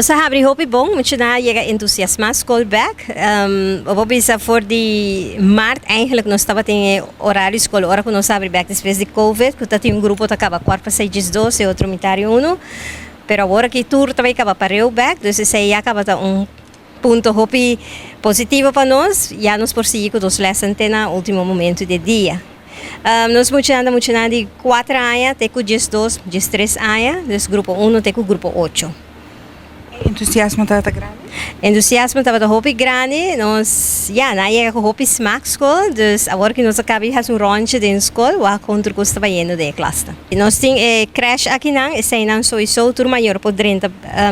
Nos a habri hopi bon, muchanan a yega entusiasmá skol bèk. Bo por bisa for di mart eigenlijk nos tabatin e orario skol ora ku nos habri bèk despues di covid ku ta tin un grupo ta kaba kuart pa seis diesdos e otro mitar i unu. Pero awor aki tur ta bai kaba pareu bèk, dus esei ya kaba ta un punto hopi positivo pa nos. Ya nos por sigui ku nos lèsnan te na ultimo momento di e dia. Nos muchanan ta muchanan di kuater aña te ku 12, 13 aña, dus grupo uno te ku grupo ocho. E entusiasmo tabata grandi? Entusiasmo tabata hopi grandi, nos ya nan a yega ku hopi smak skol, dus awor ku nos a kaba di hasi un rondje den skol wak kon tur kos ta bayendo den e klasnan. Nos tin e crèche akinan, eseinan soiso tur mayor por drenta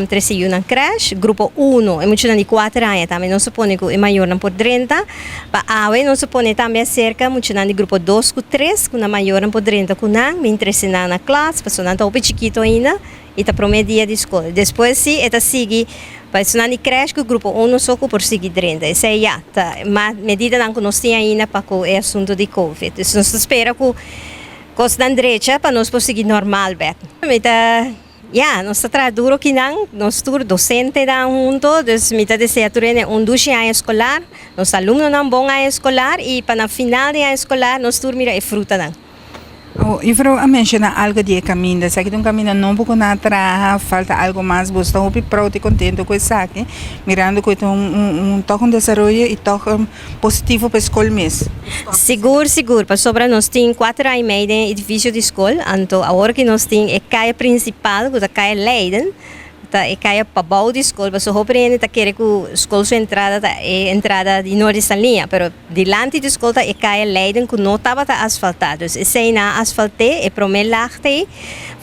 trese yunan crèche, grupo uno e muchanan di kuater aña tambe nos a pone ku e mayornan por drenta. Pa awe nos a pone tambe aserka muchanan di grupo dos ku tres ku nan mayornan por drenta ku nan, bin trese nan na klas pasobra nan ta hopi chikito ainda i ta prome dia di skol. Despues si e ta sigui pa esunnan di krèsh ku grupo uno so ku por sigui drenta. Esei ya ta mas medidanan ku nos tin ainda pa ku e asuntu di covid. Dus nos ta spera ku kosnan drecha pa nos por sigui normal bèk. Mi ta. Ya, nos ta traha duro kinan, nos tur docentenan hunto, dus mi ta desea tur hende un dushi aña escolar, nos alumnonan bon aña escolar y pa na final di aña escolar nos tur mira e frutanan. Oh, juffrouw a menciona algo di e caminda, esaki ta un caminda nobo cu nan a traha, falta algo mas, bo sta hopi proud y contento cu esaki, mirando cu e ta un un toch un desaroyo y toch positivo pa e skol mes. Sigur, sigur, pasobra nos tin kuater aña i mei den e edifisio di skol, anto awor ki nos tin e kaya prinsipal ku ta kaya Leiden, ta e kaya pabou di skol, pasobra hopi hende ta kere ku skol su entrada ta e entrada di Noord di Saliña, pero dilanti di skol ta e kaya Leiden ku no tabata asfaltá, dus esei nan a asfalt'é, e promé lag t'ei,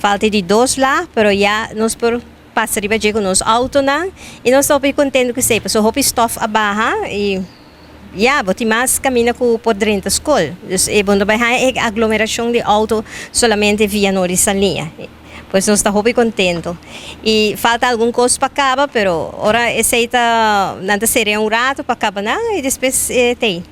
falta e di dos lag, pero ya nos por. Pasa riba dje ku nos outonan i nos ta hopi kontentu ku esei pasobra hopi stof a baha i ya bo tin mas kaminda ku por drenta skol. Dus e bo no bai haña e aglomerashon di outo solamente via Noord di Saliña. Pues nos ta hopi kontentu. I falta algun kos pa kaba pero ora esei ta nan ta seria un ratu pa kaba nan i despues e t'ei.